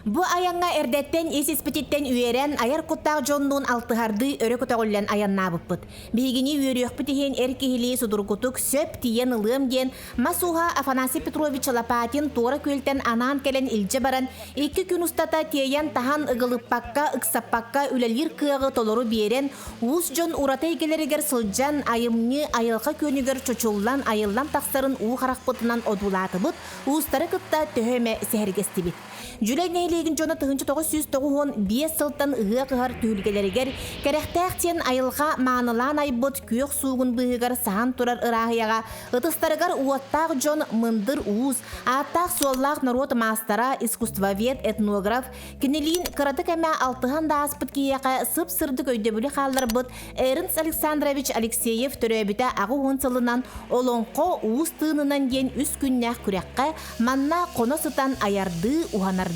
Бу айаҥҥа эрдэттэн ис-испититтэн үөрэн, айар куттаах дьоннуун алтыһардыы өрө көтөҕүллэн айаннаабыппыт. Биһигини үөрүөхпүт иһин эр киһилии судургутук сөп тиийэн ылыам диэн мас ууһа Афанасий Петрович Лопатин Туора Күөлтэн анаан кэлэн илдьэ баран, икки күн устата тиэйэн таһан ыгылыппакка, ыксаппакка үлэлиир кыаҕы толору биэрэн, уус дьон ураты эйгэлэригэр сылдьан, айымньы айылҕа күөнүгэр чочуллан, айыллан тахсарын уу харахпытынан одуулаатыбыт, уустары кытта төһө эмэ сэһэргэстибит. Дьүлэй нэһилиэгин дьоно 1995 сылтан ыһыах ыһар түһүлгэлэригэр Кэрэхтээх диэн айылҕа маанылаан айбыт күөх суугун быыһыгар саһан турар ырааһыйаҕа ытыстарыгар уоттаах дьон мындыр уус, ааттаах-суоллаах норуот маастара, искусствовед, этнограф, кинилиин кыратык эмэ алтыһан да ааспыт киһиэхэ сып-сырдык өйдөбүлү хаалларбыт Эрнст Александрович Алексеев төрөөбүтэ 80 сылынан Олоҥхо уус тыынынан диэн үс күннээх күрэххэ манна хоно сытан айардыы, уһанардыы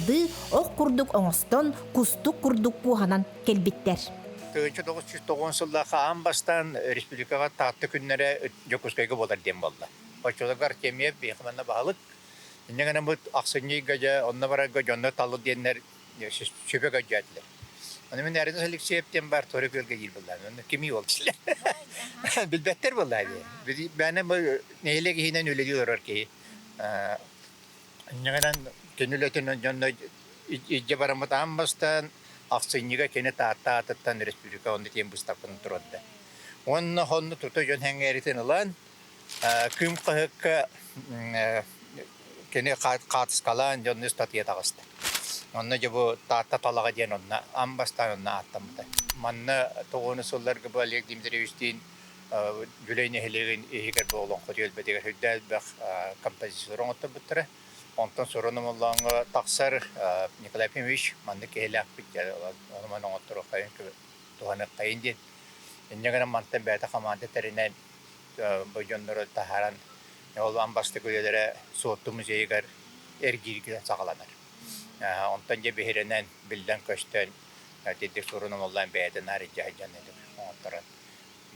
ох курдук оҥостон, кустук курдук куоһанан кэлбиттэр. 1990 сыллаахха аан бастаан республикаҕа Таатта күннэрэ Дьокуускайга буолар диэн буолла. Оччолорго Артемьев биһиэхэ манна баһылык. Инньэ гынан бу ахсынньы ыйга дьэ онно барарга дьонно талы диэннэр сүбэ көрдөөтүлэр. Аны мин Эрнест Алексеев диэн баар Туора Күөлгэ диир буоллаҕым. Онно кимий ол дилэр. Билбэттэр буоллаа дии. Бээнэ бу нэһилиэк иһинэн үлэлии олорор киһи. Инньэ гынан кини үлэтин дьонно илдьэ бараммыт аан бастаан ахсынньыга кини Таатта аатыттан республика онно тиийэн быыстапканы туруорда. Уонна онно тута дьон сэҥээритин ылан Кыым хаһыакка кини хаартыскалаан дьонну ыстатыйа таҕыста. Онно дьэ бу Таатта талаҕа диэн онно аан бастаан онно ааттаммыта. Манна тоҕуону сылларга бу Олег Дмитриевичтиин Дьүлэй нэһилиэгин иһигэр бу олоҥхо түөлбэтигэр сүрдээх элбэх композициялары оҥотторбуттара. Онтон Сурун Омоллооҥҥо тахсар Николай Ефимович маннык киһилээхпит ону маны оҥотторуоххайын туһаныаххайын диэн. Инньэ гынан мантан бэйэтэ хамаанда тэринэн бу дьоннору таһааран ол аан бастакы үлэлэрэ Суотту музейыгар эргииргэ саҕаланар. Онтон дьэ биһирэнэн, биллэн-көстөн итинник сурун омоллоон бэйэтэ наар илдьэ сылдьан оҥотторон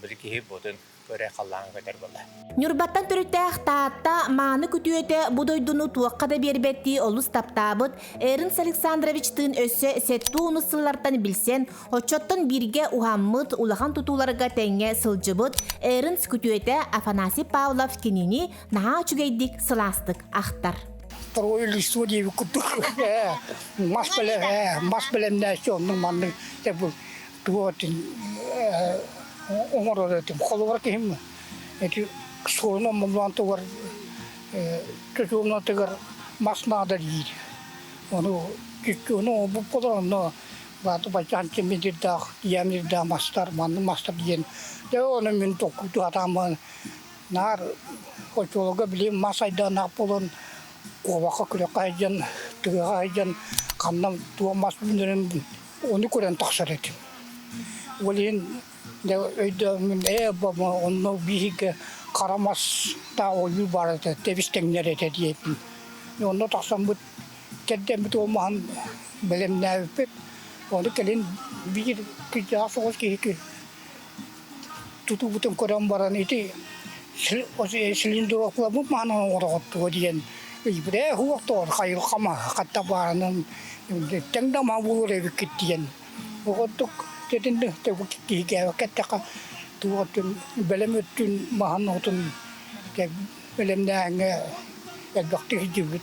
били киһи буотун көрө халлааҥҥа көтөр буолла. Ньурбаттан төрүттээх Таатта мааны күтүөтэ бу дойдуну туохха да биэрбэттии олус таптаабыт Эрнст Александровичтыын өссө 70 сыллартан билсэн, Оччоттон бииргэ уһаммыт, улахан тутууларга тэҥҥэ сылдьыбыт Эрнст күтүөтэ Афанасий Павлов кинини наһаа үчүгэйдик сылаастык ахтар. Второе листво диэбит курдук мас мас бэлэмнээччи оннук маннык туох оҥорор этим холобура киһим эти суорун омуллаан тугар чочуонатыгар мас наада диир ону ону оҥорбуппут онно Бааты баччаан тимирдаах, диамирдаах мастар, маннык мастар диэн. Дьэ ону мин толкуйдуу сатааммын наар оччолорго билигин мас айдааннаах буолан куобахха күрэххэ сылдьан, тыаҕа сылдьан ханна туох мас үүнэрин ону көрөн тахсар этим. Ол иһин дьэ өйдөөммүн ээ онно биһиги хара мастаах ойуу баар этэ, тэбис тэҥнэр этэ диэбитим. Онно тахсаммыт Кэргэммит уомаһын бэлэмнээбиппит. Ону кэлин биир кырдьаҕас соҕус киһи тутуубутун көрөн баран ити цилиндровкаламмыт маһын оҥороҕут дуо диэн ыйбыт. Ээ суох доҕор хайылҕа маһа ханна баарынан тэҥ да маһа буолуор эбиккит диэн. Оҕордук дэтин киһи эттэххэ туох өттүн бэлэм өттүн маһын отун бэлэмнээһиҥҥэ элбэхтик сылдьыбыт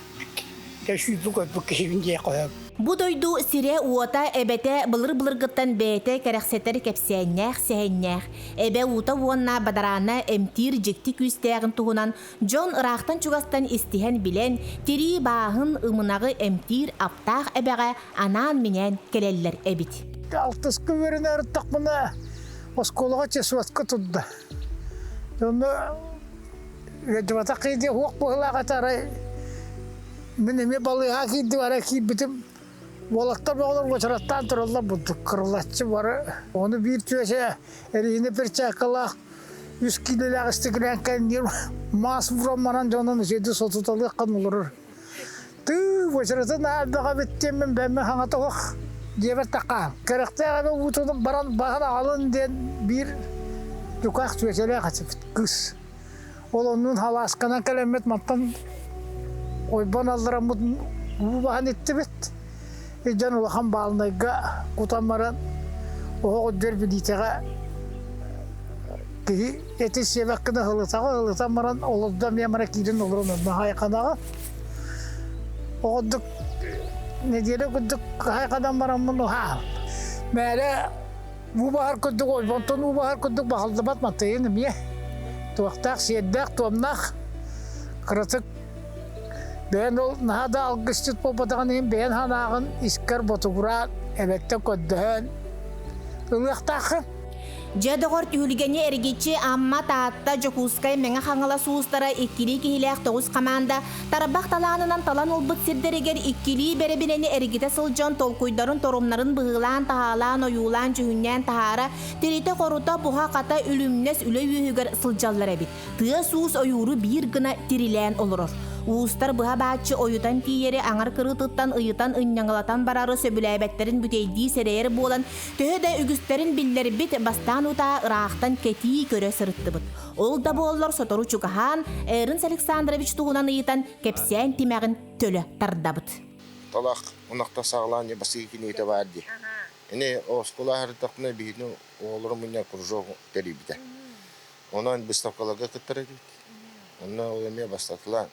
сүүрбүт-көппүт киһибин диэххэ сөп. Бу дойду сирэ-уота эбэтэ былыр-былыргыттан бэйэтэ кэрэхсэтэр кэпсээннээх, сэһэннээх. Эбэ уута уонна бадараана эмтиир дьикти күүстээҕин туһунан дьон ыраахтан-чугастан истиһэн билэн, тирии бааһын, ымынаҕы эмтиир аптаах эбэҕэ анаан-минээн кэлэллэр эбит. Алтыска үөрэнэ ырыттахпына оскуолаҕа чесотка турда. Онно Ыалдьыбатах киһи диэн уох быһыылаах этэ арай мин эмиэ балыыһаҕа киирдим арай киирбитим уолаттар оҕолор уочараттаан тураллар бурдук кырылаччы бары ону биир түөсэ эриһинэ перчаткалаах үс киилэлээх истэкилээҥкэ маас буран баран дьонун үчүгэйдик сотуталыаххын олорор тыы уочаратын элбэх эбит диэммин бэйэм хаҥата суох дьиэбэр таххаам кэрэхтээх эбэ уутун баран баһын аҕалын диэн биир дьукаах түөсэлээх этибит кыыс Ол оннун халаасканан кэлэммит мантан ойбон аллараммыт уу баһан иттибит. Илдьэн улахан баалынайга кутан баран оһох үрдүгэр билиитэҕэ киһи эти сиэбэккинэ ылытаҕа ылытан баран олордо эмиэ мара киирэн олорон онно хайханаҕа оҕордук нэдиэлэ курдук хайханан бараммын уһаа мээрэ уу баһар курдук ойбонтон уу баһар курдук баһыллыбат матыйын эмиэ туохтаах сиэрдээх туомнаах кыратык Бэйэн ол наһаа да алгысчыт буолбатаҕын иһин бэйэн санааҕын искэр ботугураан, эбэттэн көрдөһөн ылыахтааххын. Дьэ, доҕор, түһүлгэни эргиччи Амма, Таатта, Дьокуускай, Мэҥэ Хаҥалас уустара иккилии киһилээх тоҕус хамаанда тарбах талаанынан талан ылбыт сирдэригэр иккилии бэрэбинэни эргитэ сылдьан толкуйдарын торумнарын быһыылаан-таһаалаан, ойуулаан-дьүһүннээн таһаара, тиритэ-хорута, буһа-хата, үлүмнэс үлэ үөһүгэр сылдьаллар эбит. Тыас-уус ойууру биир гына тирилээн олорор. Уустар быһа бааччы ойутан тиийэри аҥар кырыытыттан ыйытан ынньаҥалатан барары сөбүлээбэттэрин бүтэйдии сэрэйэр буолан, төһө да үгүстэрин биллэрбит, бастаан утаа ыраахтан кэтии көрө сырыттыбыт. Ол да буоллар сотору чугаһаан, Эрнст Александрович туһунан ыйытан, кэпсээн тимэҕин төлө тардабыт. Талах ынахта саҕалаан дьэ басыы кинигэтэ баар дии. Ини оскуола аһардахпына биһини оҕолору мунньар кружок тэрийбитэ. Онон выставкаларга кыттар этибит. Онно ол эмиэ бастатылаан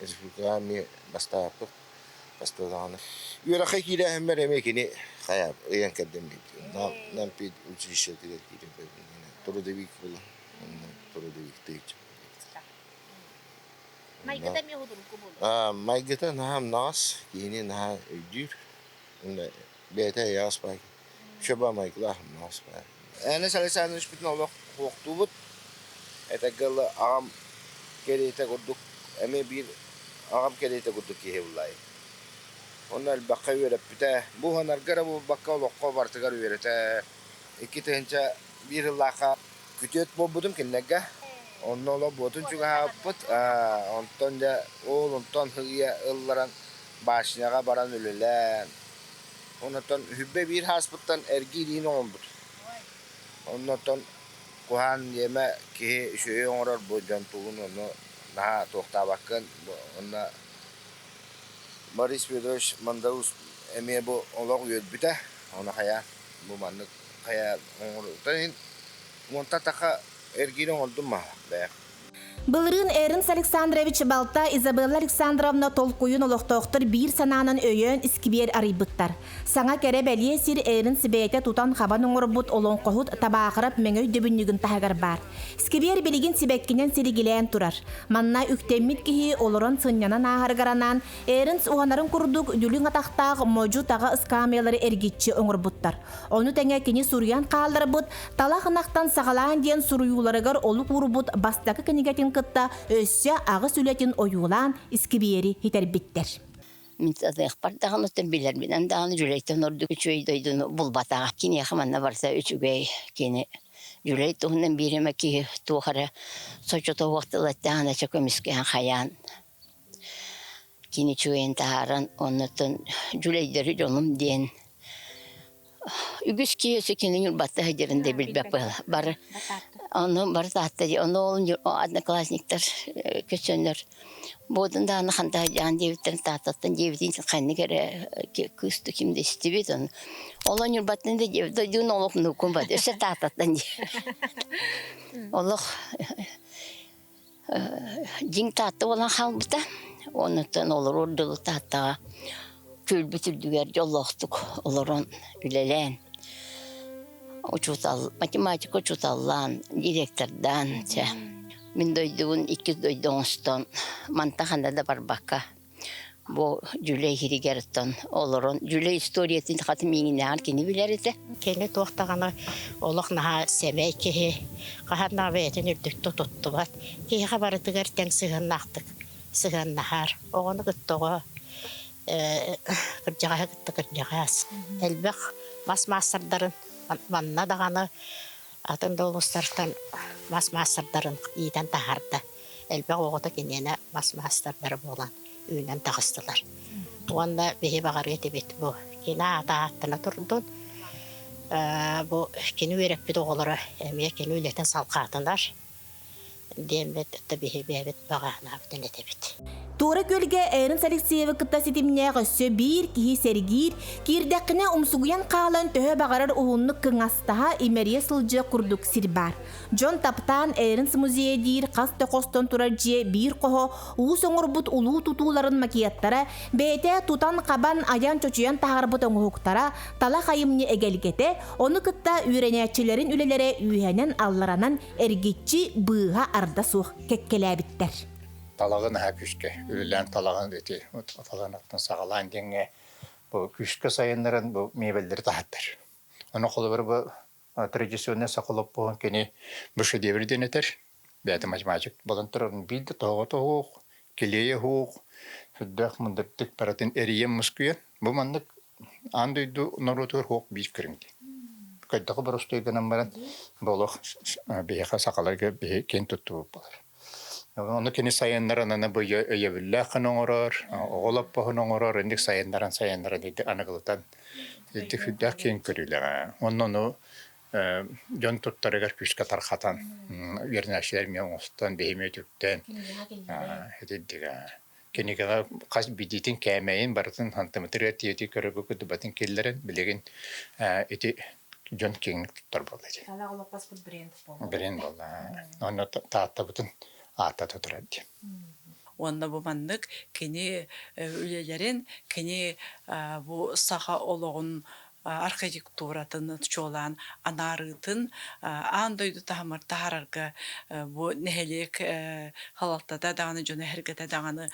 республикаҕа эмиэ бастаабыппыт. Бастатаҕына. Үөрэххэ киирээһиммэр эмиэ кини хайа ыйан кэрдэн биэрдэ. Нам училищетыгар киирэн трудовик буолан. Онно трудовик тыйчы. Майгыта эмиэ худурку буолар. Майгыта наһаа амнаҕас, киһини наһаа өйдүүр. Онно бэйэтэ эйэҕэс баай. Шөбө майгылаах амнаҕас баай. Энес Александровичпытын олох суохтуубут. Этэргэ дылы аҕам кэриэтэ курдук эмиэ биир аҕам кэриэтэ курдук киһи буллаайы. Онно элбэххэ үөрэппитэ. Бу уһанарга эрэ буолбакка олоххо барытыгар үөрэтэ. 2001 сыллаахха күтүөт буолбутум кинилэргэ. Онно олох буотун чугаһаабыппыт. Онтон дьэ ол онтон сыыйа ылларан башняҕа баран үлэлээн Оннуттан үһүбэ биир ааспыттан эргиириин оҥорбут. Оннуттан куһаан диэмэ киһи үчүгэйи оҥорор бу дьон тугун ону наһаа туохтаабаккын онно Борис Федорович Мандарус эмиэ бу олох үөрбүтэ. Ону хайа бу маннык хайа оҥорбута иһин уонтан таха эргиири оҥордум маһа бэйэм. Былырыын Эрнст Александрович балта Изабелла Александровна толкуйун олохтоохтор биир санаанан өйөөн искибиэр арыйбыттар. Саҥа кэрэ-бэлиэ сир Эрнст бэйэтэ тутан-хабан оҥорбут олоҥхоһут Табаахырап мэҥэ өйдөбүнньүгүн таһыгар баар. Сквер билигин сибэккинэн силигилээн турар. Манна үктэммит киһи олорон сынньанан ааһарыгар анаан Эрнст уһанарын курдук дүлүҥ атахтаах модьу-таҕа ыскаамыйалары эргиччи оҥорбуттар. Ону тэҥэ кини суруйан хаалларбыт Талах ынахтан саҕалаан диэн суруйууларыгар олук уурбут бастакы кинигэтин кытта өссө аҕыс үлэтин ойуулаан искибиэри хитэрбиттэр. Мин сатыахпар даҕаны билэрбинэн даҕаны Дьүлэйтэн ордук үчүгэй дойдуну булбатаҕа. Киниэхэ манна барыта үчүгэй. Кини Дьүлэй туһунан биир эмэ киһи туох эрэ соччото суох тыл эттэҕинэ чэ көмүскэһэн хайаан кини үчүгэйин таһааран оннуттан дьүлэйдэри дьонум диэн үгүс киһи өссө кини Ньурбатта сылдьарын да билбэт быһыылаах. Бары ону бары таатта дии ону ол одноклассниктар көсөннөр буотун даҕаны ханта сылдьаҕын диэбиттэрин Тааттаттан диэбитин ханнык эрэ кыыс да ким да истибит ону ол Ньурбаттан да диэбит дойдугун олох нуккун бат өссө Тааттаттан диэ олох Дьиҥ Таатта буолан хаалбыта. Оннуттан олоруор дылы Тааттаҕа күөлбүт үрдүгэр дьоллоохтук олорон үлэлээн, учуутал, математика учууталлаан, директордаан, чэ, мин дойдубун иккис дойду оҥостон, мантан ханна да барбакка Бу Дьүлэй иһигэр оттон олорон, Дьүлэй историятын хата миигиннээҕэр кини билэр этэ. Кини туох даҕаны олох наһаа сэмэй киһи, хаһан да бэйэтин үрдүктүк туттубат, киһиэхэ барытыгар тэҥ сыһыаннаахтык сыһыаннаһар. Оҕону кытта оҕо, кырдьаҕаһы кытта кырдьаҕас. Элбэх мас маастардарын манна даҕаны атын да улуустартан мас маастардарын иитэн таһаарда. Элбэх оҕото киниэнэ мас маастардара буолан үүнэн таҕыстылар. Уонна биһи баҕарыа этибит бу кини аата ааттана турдун. Бу кини үөрэппит оҕолоро эмиэ кини үлэтин салҕаатылар. Диэммит биһи бэйэбит баҕаһынаабытын этэбит. Туора Күөлгэ Эрнст Алексеевы кытта ситимнээх өссө биир киһи сэргиир, киирдэххинэ умсугуйан хаалан төһө баҕарар уһуннук кыҥастаһа, имэрийэ сылдьыах курдук сир баар. Дьон таптаан Эрнст музейа диир хас да хостон турар дьиэ биир хоһо уус оҥорбут улуу тутууларын макеттара, бэйэтэ тутан-хабан, айан-чочуйан таһаарбыт оҥоһуктара, талах айымньы эгэлгэтэ, ону кытта үөрэнээччилэрин үлэлэрэ үүһэнэн-алларанан эргиччи быыһа-арда суох кэккэлээбиттэр. Талаҕы наһаа күүскэ үлэлээн талаҕын ити таланыттан саҕалаан диэҥҥэ бу күүскэ сайыннаран бу миэбэллэри таһаттар. Ону холобур бу традиционный сахалоппуһун кини бу шедевр диэн этэр. Бэйэтэ математик буолан турар биир да тоһоҕо тоһуох, килиэйэ уһуох, сүрдээх мындырдык барытын эрийэн мускуйан бу маннык Аан дойду норуотугар суох биир көрүҥ дии. Хайдах боростуой гынан баран, бу олох биһиэхэ сахаларга биһи киэн туттубут буолар. Ону кини сайыннаран аны бу өйөбүллээх гына оҥорор, оҕо олоппоһун оҥорор, инник сайыннаран сайыннаран ити аныгылытан ити сүрдээх киэҥ көрүүлээх. Онно ону дьон туттарыгар күүскэ тархатан, үөрэнээччилэр эмиэ оҥостон, биһи эмиэ үтүктэн итирдигэ кинигэҕэ хас биирдиитин кээмэйин барытын сантиметрыгар тиийэ көрөргө курдубатын киллэрэн билигин ити дьон киэҥник туттар буолла ити. Олоппоспут бренд буолла. Бренд буолла. Онно Тааттабытын ааттата турар дии. Уонна бу маннык кини үлэлэрин, кини бу саха олоҕун архитектуратын чуолаан анаарыытын аан дойду таһымар таһаарарга бу нэһилиэк халалтата даҕаны дьоно-сэргэтэ даҕаны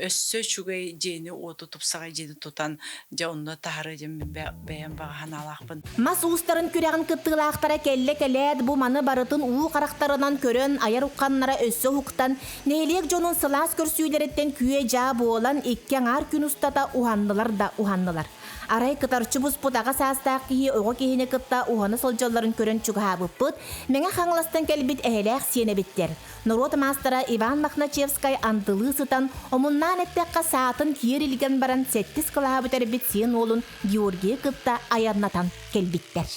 өссө үчүгэй дьиэни-уоту тупсаҕай дьиэни тутан дьэ онно таһаарыа диэн бэйэм баҕа санаалаахпын. Мас уустарын күрэҕин кыттыылаахтара кэллэ кэлээт бу маны барытын уу харахтарынан көрөн айар ухханнара өссө уһуктан нэһилиэк дьонун сылаас көрсүүлэриттэн күө-дьаа буолан икки аҥаар күн устата уһаннылар да уһаннылар. Арай кытарчы буспут аҕа саастаах киһи оҕо киһини кытта уһана сылдьалларын көрөн чугаһаабыппыт, Мэҥэ Хаҥаластан кэлбит эһэлээх сиэн эбиттэр. Норуот маастара Иван Мохначевскай андылыы сытан, омуннаан эттэххэ саатын киэр илгэн баран сэттис кылааһы бүтэрбит сиэн уолун Георгийы кытта айаннатан кэлбиттэр.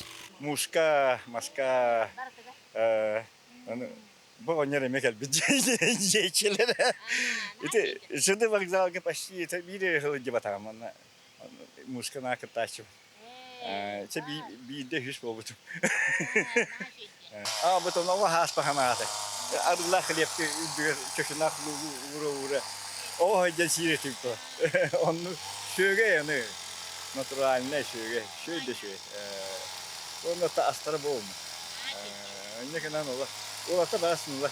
Мушка, маска, бу оҕонньор эмиэ кэлбит дьиэчилэрэ. Ити ЖД вокзалга почти это биир сылдьыбатаҕым манна мушкана кыттааччыбын. Чэ биирдэ үһүс буолбутум. А потом оҕо хааспаханааты. Арыллаах хлебка үрдүгэр чочунаах уура-уура оо дьэн сиир этим то. Онну сүөгэй аны натуральный сүөгэй, сүөй да сүөй. Онно та астара буолма. Инньэ гынан ола улата баасынла.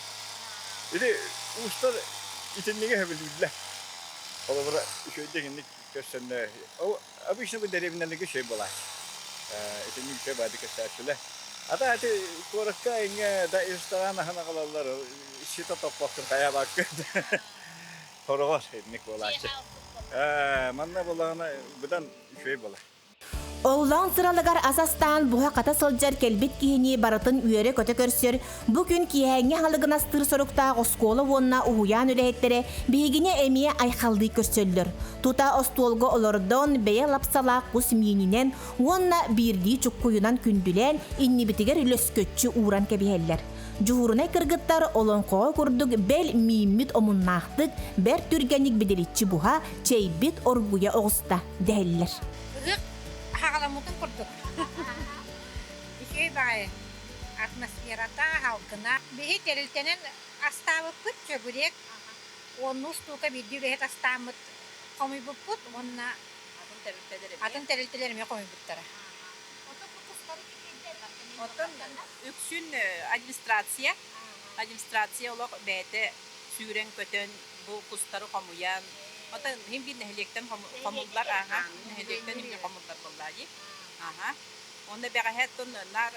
Ити уустар итинниги сөбүлүүллэр. Холобура, үчүгэйдик инник көрсөннө. Обычно бу дэриэбинэлэргэ үчүгэй буолааччы. Итинник үчүгэй баады көрсөөччүлэр. Ата ити куоракка иҥэ да ресторан аһын аҕалаллар, сито топпоккун хайа баккын. Хороҕор инник буолааччы. Манна буоллаҕына быдан үчүгэй буолар. Оллоон сыралыгар ас астаан буһа-хата сылдьар кэлбит киһини барытын үөрэ-көтө көрсөр, бу күн киэһээҥҥи аһылыгын астыыр соруктаах оскуола уонна уһуйаан үлэһиттэрэ биһигини эмиэ айхаллыы көрсөллөр. Тута остуолга олордон, бэйэ лапсалаах кус миининэн уонна биирдии чуккуйунан күндүлээн, иннибитигэр лөскөччү ууран кэбиһэллэр. Дьуһуурунай кыргыттар олоҥхоҕо курдук бэл мииммит омуннаахтык, бэрт түргэнник бидиличчи буһа, чэйбит оргуйа оҕуста дэһэллэр. Ыһыах хаҕаламмытын курдук. Үчүгэй баҕайы атмосферата, халкына. Биһи тэрилтэнэн астаабыппыт чөгүрүөк уоннуу штука биирдии үлэһит астааммыт хомуйбуппут уонна атын тэрилтэлэр эмиэ хомуйбуттара. Оттон үксүн администрация, администрация олох бэйэтэ сүүрэн-көтөн бу кустары хомуйан, оттон иһин биир нэһилиэктэн хомуллар, аха, нэһилиэктэн имни хомуллар буоллаа дии. Аха. Уонна бэҕэһээ оттон наар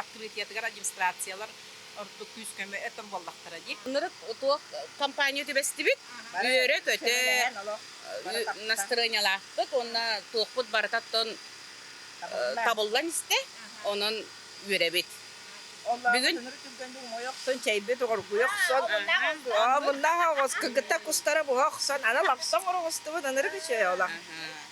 открытиетыгар администрациялар ордук күүс-көмө этон буоллахтара дии. Ынырык туох компания түбэстибит. Үөрэ-көтө настырыанньалаахпыт уонна туохпут барыта оттон табыллан истэ. Онон үөрэбит. Бүгүн Сон чэйбит оргуйа охсон, муннаах оҕус кыгыта кустара буһа охсон, аны лапсаҥ ороҕустубут ынырык үчүгэй олох.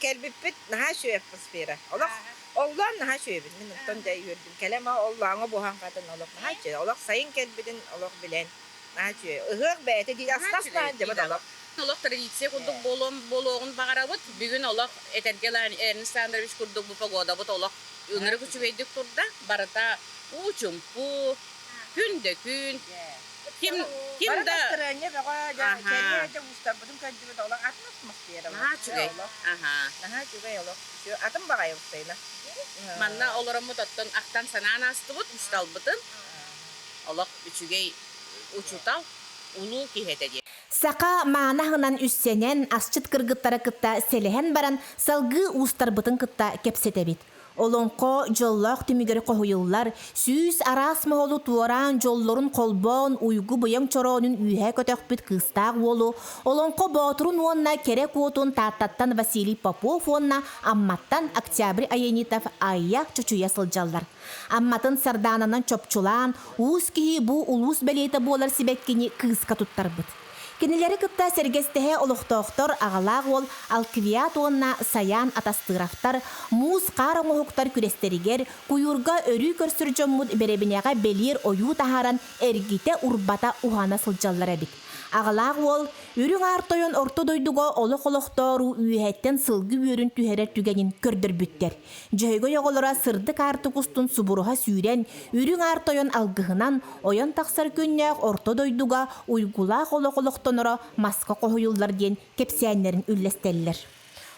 Кэлбиппит наһаа үчүгэй атмосфера. Олох оллоон наһаа үчүгэйбин. Мин оттон дьэ үөрдүм. Кэлэм оллооҥҥо буһан хатын олох наһаа үчүгэй. Олох сайын кэлбитин олох билэн наһаа үчүгэй. Ыһыах бэйэтэ дии астас-наан дьабыт олох. Олох традиция курдук буолуон буолуоҕун баҕарабыт. Бүгүн олох этэргэ Эрнст Александрович курдук бу погодабыт олох ынырык үчүгэйдик турда. Барыта уу чумпу, күн да күн. Ким ким Бары да настарыанньа бөҕө, кэлиэ да уустарбытын көрдүбүт олох атын атмосфера. Наһаа үчүгэй. Аха. Наһаа үчүгэй олох. Атын баҕайы устайна. Манна олороммут оттон ахтан санаан аастыбыт, усталбытын. Олох үчүгэй учуутал, улуу киһи этэ диэн. Саха мааны аһынан үссэнэн, асчыт кыргыттары кытта сэлэһэн баран, салгыы уустарбытын кытта кэпсэтэбит. Олоҥхо дьоллоох түмүгэр хоһуйуллар, сүүс араас моһолу туораан дьоллорун холбоон уйгу-быйаҥ чороонун үөһэ көтөхпүт кыыстаах уолу, олоҥхо боотурун уонна кэрэ куотун Тааттаттан Василий Попов уонна Амматтан Октябрь Аянитов айа чочуйа сылдьаллар. Амматын сардаананан чопчулаан, уус киһи бу улуус бэлиэтэ буолар сибэккини кыыска туттарбыт. Кинилэри кытта сэргэстэһэ олохтоохтор аҕалаах уол Алквиад уонна Саян Атастыровтар муус-хаар оҥоһуктар күрэстэригэр куйуурга өрүү көрсөр дьоммут бэрэбинэҕэ бэлиэр ойуу таһааран эргитэ-урбата уһана сылдьаллар эбит. Аҕалаах уол Үрүҥ Аар Тойон орто дойдуга олох олохтоору үөһэттэн сылгы үөрүн түһэрэр түгэнин көрдөрбүттэр. Дьөһөгөй оҕолоро сырдык аартык устун субуруһа сүүрэн, Үрүҥ Аар Тойон алгыһынан ойон тахсар күннээх орто дойдуга уйгулаах олох олохтоноро маска хоһуйуллар диэн кэпсээннэрин үллэстэллэр.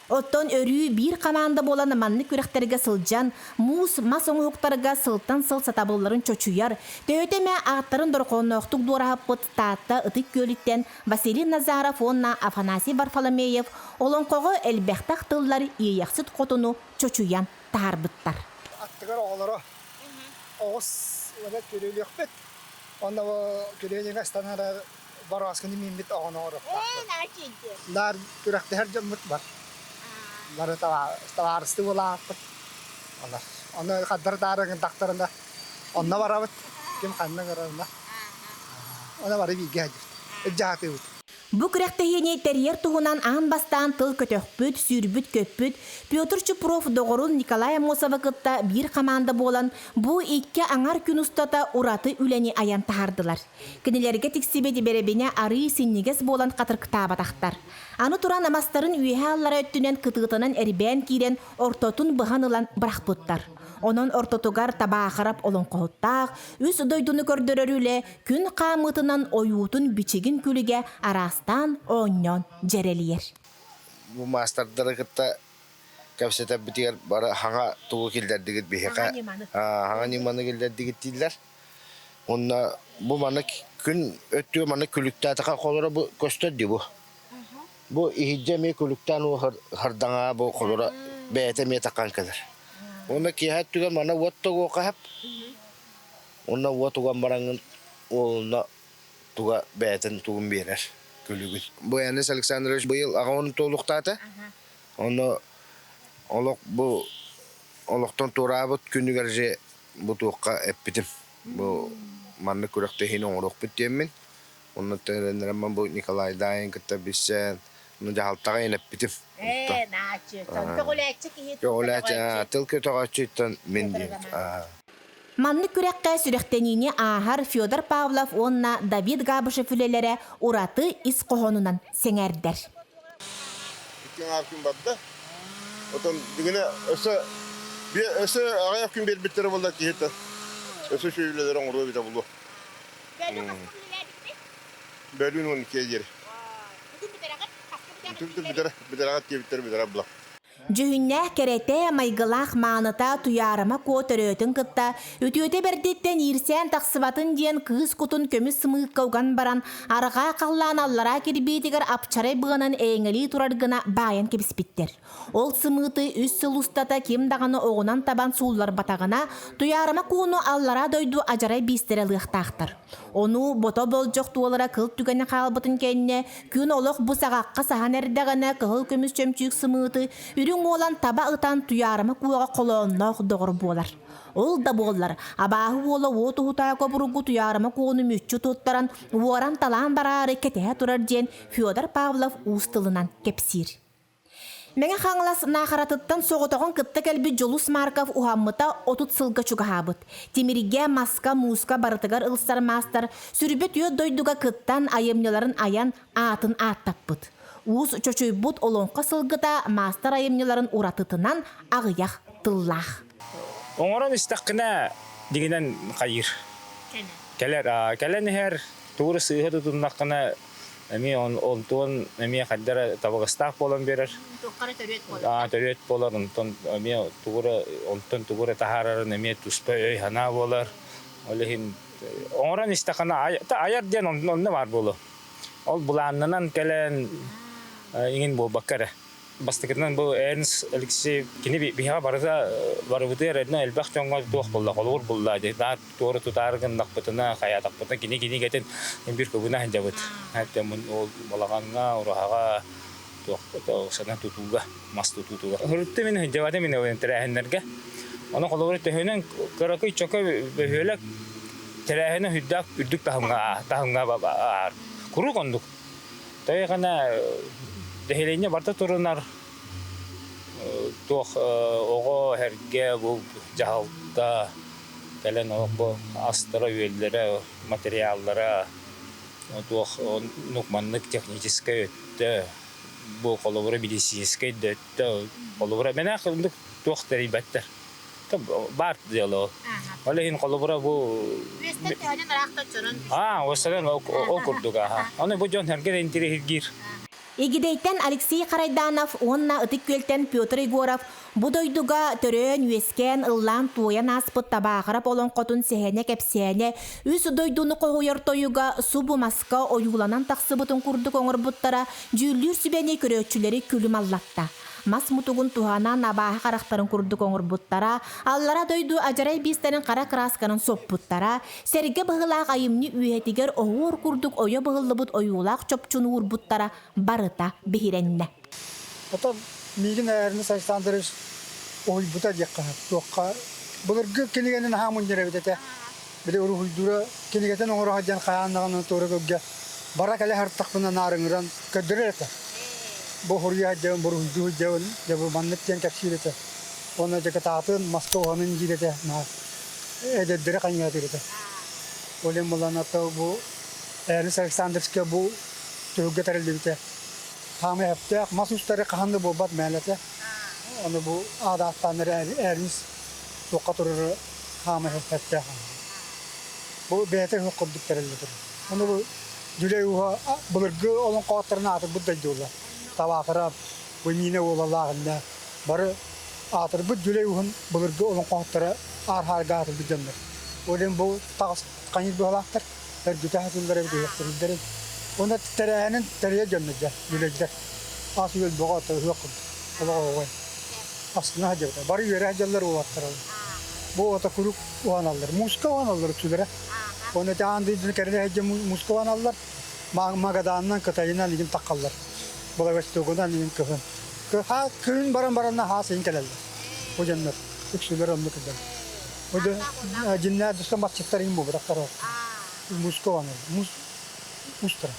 Оттон өрүү биир хамаанда буолан маннык күрэхтэргэ сылдьан, муус, мас оҥоһуктарга сылтан сыл сатабылларын чочуйар, төһөтө эмэ ааттарын дорҕоонноохтук дуораһыппыт Таатта Ытык Күөлүттэн Василий Назаров уонна Афанасий Варфоломеев олоҥхоҕо элбэхтэ ахтыллар Иэйэхсит хотуну чочуйан таһаарбыттар. Аттыгар оҕолоро оҕус уонна күрүөлүөхпүт. Онно күрүөлүҥэ ыстанара борооскуну мииммит оҕону оҥоруохтаахпыт. Наар күрэхтэһэр дьоммут бар. Бары табаарыстыы буолаахпыт. Олор. Ону хаддар таарыгын онно барабыт. Ким ханна барарына. Оны бары бииргэ сылдьыбыт. Илдьаатыыбыт. Бу күрэхтэһиини тэрийэр туһунан аан бастаан тыл көтөхпүт, сүүрбүт-көппүт Петр Чупров доҕорун Николай Аммосовы кытта биир хамаанда буолан, бу икки аҥар күн устата ураты үлэни айан таһаардылар. Кинилэргэ тиксибит бэрэбинэ арыы синньигэс буолан хатырыктаабатахтар. Аны туран мастарын үөһэ-аллара өттүнэн кытыытынан эрбээн киирэн ортотун быһан ылан бырахпыттар. Онон ортотугар Табаахырап олоҥхоһуттаах, үс дойдуну көрдөрөр үлэ күн хаамыытынан ойуутун-бичигин күлүгэ араастаан оонньоон дьэрэлийэр. Бу маастардары кытта кэпсэтэрбитигэр бары хаҥа тугу киллэрдигит биһиэхэ хаҥа ньыманы киллэрдигит дииллэр. Уонна бу маннык күн өттүгэр маннык күлүктээтэхэ холоро бу көстөр дии бу. Бу иһирдьэ эмиэ күлүктээн уу хардаҥаа бу холоро бэйэтэ эмиэ такан кэлэр. Уонна киэһэ өттүгэр манна уот тоҕуохха сөп. Уонна уот уган бараҥҥын уолуна туга бэйэтин тугун биэрэр күлүгүн. Бу Янис Александрович быйыл аҕа туолуктаата. Онно олох бу олохтон туораабыт күнүгэр же бу туохха эппитим. Бу маннык күрэхтэһиини оҥоруохпут диэммин. Онно тэрэннэрэммин бу Николай Даайын кытта билсэн, дьаһалтаҕа илэппитим. Ээ, нааччы. Көҕүлээччи киһи Көҕүлээччи, тыл көтөҕөөччүттэн мин диэн. Маннык күрэххэ сүрэхтэниини ааһар Федор Павлов уонна Давид Габышев үлэлэрэ ураты ис хоһоонунан сэҥээрдэр. Икки аҥаар күн барда. Отон бүгүнэ өссө өссө аҕыйах күн биэрбиттэрэ буолла киһи өссө үчүгэй үлэлэри оҥоруо эбитэ буолуо. Бөлүүн 12 диэри. Бүтүн бүтэрэҕит диэбиттэр бүтэрэ була. Дьүһүннээх кэрэтэ, майгылаах мааныта Туйаарыма Куо төрөөтүн кытта үтүөтэ бэрдиттэн иирсээн тахсыбатын диэн кыыс кутун көмүс сымыыкка уган баран, арҕаа халлаан аллараа кирбиитигэр апчарай быанан эйэҥэлии турар гына баайан кэбиспиттэр. Ол сымыыты үс сыл устата ким даҕаны оҕунан табан суулларбатаҕына, Туйаарыма Куону аллараа дойду адьарай биистэрэ ылыахтаахтар. Ону бото болдьох туолара кыл түгэнэ хаалбытын кэннэ, күн олох бу саҕахха саһан эрдэҕинэ кыһыл көмүс чөмчүүк сымыыты үрүҥ Үрүҥ Уолан таба ытан Туйаарыма Куоҕа холоонноох доҕор буолар. Ол да буоллар, абааһы уола уот уһутаакы обургу Туйаарыма Куону мүччү туттаран, уоран-талаан бараары кэтэһэ турар диэн Федор Павлов уус тылынан кэпсиир. Мэҥэ Хаҥалас Наахаратыттан соҕотоҕун кытта кэлбит Дьулус Марков уһаммыта 30 сылга чугаһаабыт. Тимиргэ, маска, мууска барытыгар ылсар маастар сүрбэ түөрт дойдуга кыттан айымньыларын айан аатын ааттаппыт. Уус чочуйбут олоҥхо сылгыта маастар айымньыларын уратытынан аҕыйах тыллаах. Оҥорон истэххинэ дигинэн хайыыр. Кэлэр, кэлэн иһэр, тугу сыыһа тутуннаххына эмиэ онтуон эмиэ хайдара табыгастаах буолан биэрэр. Туоххара төрүөт буолар. Төрүөт буолар, онтон эмиэ тугу эрэ онтон тугу эрэ таһаарарын эмиэ туспа өй-санаа буолар. Ол иһин оҥорон истэххинэ айар диэн онно баар буолуо. Ол былааннанан кэлэн иҥин буолбакка эрэ. Бастакытынан бу Эрнст Алексеев кини биһиэхэ барыта барыбытыгар эрдэ элбэх дьоҥҥо туох булла холобур булла дии наар туора тутаары гыннахпытына хайаатахпытына кини кинигэтин биир көбүнэ сылдьабыт ол балаҕаҥҥа ураһаҕа туох сана тутууга мас тутуутугар һырытты мин сылдьабатым мин тэрээһиннэргэ ону холобур төһөнөн кыракый чөкө бөһүөлэк тэрээһинэ үрдээх үрдүк таһымҥа таһымҥа аар куруук оннук Тайҕана нэһилиэнньэ барыта турунар туох оҕо эргэ бу дьаһалта кэлэн олох бу астара-үөллэрэ, материаллара туох оннук маннык техническэй өттө бу холобура медицинскэй да өттө холобура мэнээх оннук туох тэрийбэттэр баар дьыала ол. Ол иһин холобура бу Үөстэн төһөнөн ыраахтан чорон Аа, уостан ол курдук аха. Аны бу дьон эргэ интириһиргиир. Игидэйтэн Алексей Харайданов уонна Ытык Күөлтэн Петр Егоров бу дойдуга төрөөн-үөскээн, ыллаан-туойан ааспыт Табаахырап олоҥхотун сэһэнэ-кэпсээнэ үс дойдуну хоһуйар тойуга субу маска ойууланан тахсыбытын курдук оҥорбуттара дьүүллүүр сүбэни көрөөччүлэри күлүм аллатта. Мас мутугун туһанан абааһы харахтарын курдук оҥорбуттара, аллара дойду адьарай биистэрин хара кыраасканан соппуттара, сэргэ быһыылаах айымньы үөһэтигэр оһуор курдук ойо быһыллыбыт ойуулаах чопчуну уурбуттара барыта биһирэннэ. Потом миигин Эрнест Александрович уһуйбута диэххэ сөп. Туохха былыргы кинигэнин аһаа мунньар эбит этэ. Били уруһуйдуура кинигэтин оҥоро сылдьан хайаан даҕаны туора көргө бара кэлэ сырыттахпына наарыҥыран көрдөрөр этэ. Бу хоруйа сылдьабын, буруһуйдуу сылдьабын, дьэ бу маннык диэн кэпсиир этэ. Уонна дьэ кытаатын, маска уһанын диир этэ, наһаа эдэрдэри хайыҥаатыыр этэ. Ол иһин булан ата бу Эрнест Александровичка бу түһүлгэ тэриллибитэ. Хаамай сөптөөх мас устары хаһан да буолбат мээлэтэ. Ону бу адааттаан эрэ Эрнест туохха турары хаамай сөптөөх. Бу бэйэтэ ыһыах курдук тэриллэ турар. Ону бу Дьүлэй ууһа былыргы олоҥхоһуттарын аатырбыт дойдулар. Табаахырап, бу Нина уолалаах иннэ бары аатырбыт Дьүлэй ууһун былыргы олоҥхоһуттара аар-хаарга аатырбыт дьоннор. Ол иһин бу таҕыс хайыыр быһалаахтар, өргүтэ сатыыллар эбит ыһыахтыырдарын. Уонна тэрээһинин тэрийэ дьоннор дьэ, дьүлэйдэр. Ас үөл бөҕө ыһыах курдук. Олох оҕой. Астына сылдьыбыта. Бары үөрэ сылдьаллар уолаттар. Бу ото куруук уһаналлар. Мууска уһаналлар үксүлэрэ. Оны ити аан дойдуну кэринэ сылдьан мууска уһаналлар. Магаданынан, Кытайынан игин таххаллар. Благостогунан игин кыһын. Күн баран баранна хаас игин кэлэллэр. Бу дьоннор үксүлэр оннук кэлэр. Бу дьиннээх дустан баччыттар игин буолбатахтар. Мууска уһаналлар. Муус устара.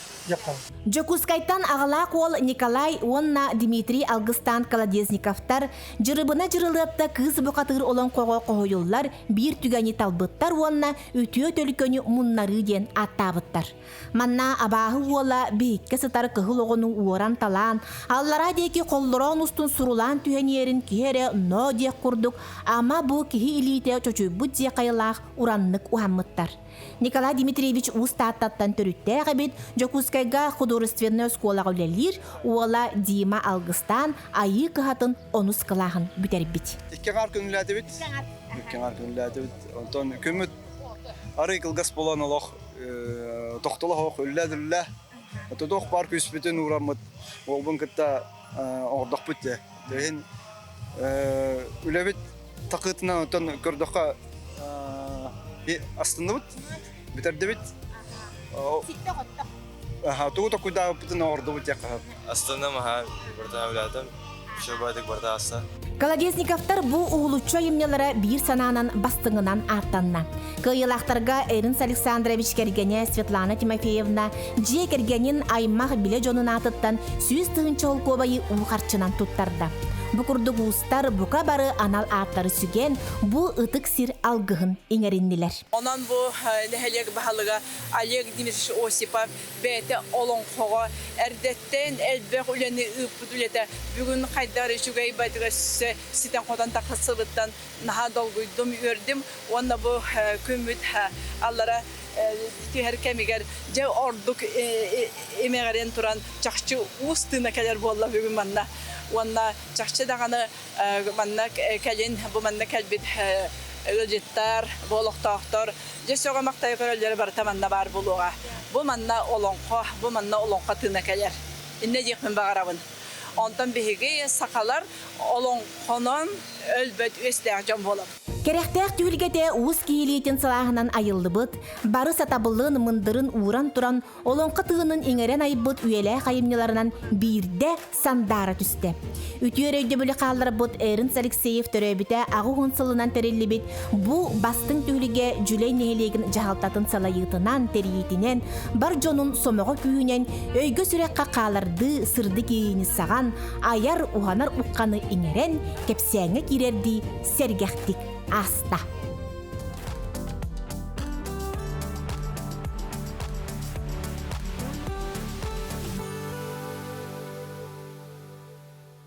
Дьокуускайтан аҕалаах уол Николай уонна Дмитрий Алгыстаан Колодезниковтар Дьырыбына Дьырылыатта кыыс бухатыыр олоҥхоҕо хоһуйуллар биир түгэни талбыттар уонна үтүө төлкөнү муннарыы диэн ааттаабыттар. Манна абааһы уола биһиккэ сытар кыһыл оҕону уоран-талаан, аллараа диэки холлороон устун сурулаан түһэн иһэрин киһи эрэ ноо диэх курдук ама бу киһи илиитэ чочуйбут дьиэ хайалаах ураннык уһаммыттар. Николай Дмитриевич Уус Тааттаттан төрүттээх эбит, Дьокуускайга художественнай оскуолаҕа үлэлиир, уола Дима Алгыстаан Айыы кыһатын онус кылааһын бүтэрбит. Икки аҥаар көҥүлээтибит. Икки аҥаар көҥүлээтибит. Онтон күммүт арый кылгас буолан олох тохтоло суох үллэ-дүллэ. Тутуох баар күүспүтүн уураммыт уолбун кытта оҥордохпут дии. Иһин үлэбит такыытынан оттон көрдөххө астынныбыт, бүтэрдибит. Ситте-хотто. Тугу токуйдаабыппытын оҥордубут диэххэ сөп. Астынным аха, быртан үлээтим. Үчүгэй барыта ааста. Колодезниковтар бу уһулуччу айымньылара биир санаанан бастыҥынан ааттанна. Кыайыылаахтарга Эринс Александрович кэргэнэ Светлана Тимофеевна дьиэ кэргэнин аймах билэ дьонун аатыттан 100 000 холкуобайы уу харчынан туттарда. Бу курдук уустар бука бары анал ааттары сүгэн, бу ытык сир алгыһын иҥэриннилэр. Онон бу нэһилиэк баһылыга Олег Дмитриевич Осипов бэйэтэ олоҥхоҕо эрдэттэн элбэх үлэни ыыппыт үлэтэ бүгүн хайдах эрэ үчүгэй байтыгар өссө ситэн-хотон тахсыбыттан наһаа долгуйдум, үөрдүм уонна бу күммүт аллара түһэр кэмигэр дьэ ордук имэҕирэн туран чахчы уус тыына кэлэр буолла бүгүн манна уонна чахчы даҕаны манна кэлин бу манна кэлбит ыалдьыттар, бу олохтоохтор дьэ сөҕө-махтайа көрөллөрө барыта манна баар буолуоҕа. Бу манна олоҥхо, бу манна олоҥхо тыына кэлэр. Иннэ диэхпин баҕарабын. Онтон биһиги сахалар олоҥхонон өлбөт үөстээх дьон буолабыт. Кэрэхтээх түһүлгэтэ уус киһилиитин сылааһынан айыллыбыт, бары сатабылын, мындырын ууран туран олоҥхо тыынын иҥэрэн айбыт үйэлээх айымньыларынан биирдэ сандаара түстэ. Үтүө өйдөбүлү хаалларбыт Эрнст Алексеев төрөөбүтэ 80 сылынан тэриллибит бу бастыҥ түһүлгэ Дьүлэй нэһилиэгин дьаһалтатын салайыытынан, тэрийиитинэн, бар дьонун сомоҕо күүһүнэн өйгө-сүрэххэ хаалардыы сырдык иэйиини саҕан, айар, уһанар ухханы иҥэрэн, кэпсээҥҥэ киирэрдии сэргэхтик ааста.